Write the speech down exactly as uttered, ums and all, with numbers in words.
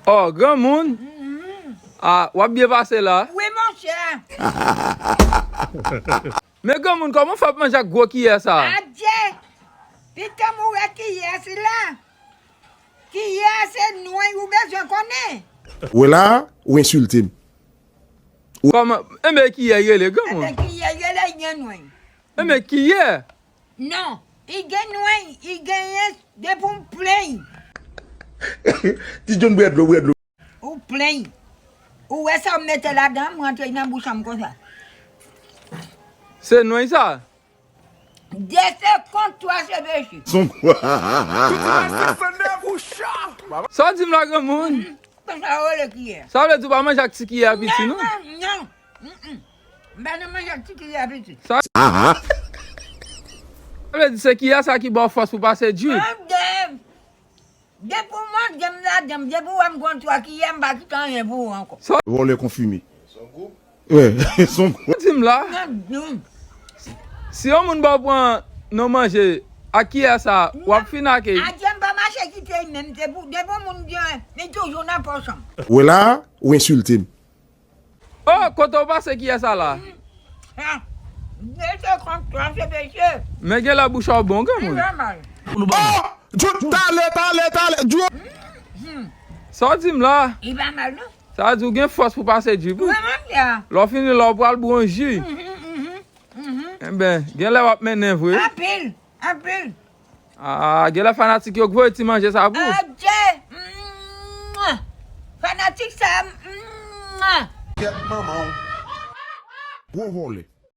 Oh, granmoun. Ah, w ap byen pase la. Wi, monchè. Men granmoun, kòman w fè ap manje ak gwo kiyè sa? Adje! Pitit mwen, ou wè kiyè sila? Kiyè se nwen ou bezwen konnen. Wè la, ou ensilte m. Kòman? Enben, kiyè rele, granmoun. Enben, kiyè rele, gen nwen. Enben, kiyè? Non, i gen nwen, i genyen depi w plen. Ti John, bwè dlo, bwè dlo. Ou plen. Ou wè sa w mete ladan, m rantre nan bouch an m konsa. Se nwen sa? De sekond, twa se peche. Son. Sa w di m la, granmoun? Konsa w rele kiyè. Sa vle di w pa manje ak ti kiyè a piti, non? Non, non, non. Mm, mm. M pa nan manje ak ti kiyè a piti. Sa vle di se kiyè sa ki ba w fòs pou pase di. Tande! Depi w manje m ladan m, depi w wè m gon twa kiyè, m pa kite anyen pou ou ankò. Vòlè konfime. Wè, son gwo. Di m la. Si yon moun ba w pran nan manje ak kiyè sa, w ap fin ak li. Adje, m pa mache kite l menm, depi, depi yon moun gen, li toujou nan pòch an. Wè la, ou ensilte m. Oh, kote w pase kiyè sa la? Ha! De sekond, twa se peche. Men gen lè bouch ou bon, granmoun. Li fè mal. Oh! Djou, talè, talè, talè, Djou. Sa w di m la? Li pa mal, non. Sa di w gen fòs pou pase di pou. Wi, monchè. Lè w fini la, w pral bwè yon ji. Mhm, mhm, mhm. Enben, gen lè w ap mennen vre. Anpil, anpil. Ah, gen lè fanatik yo k voye ti manje sa pou. Adje! Mwa! Fanatik sa, mwa! Kèt manman w. Gwo vòlè.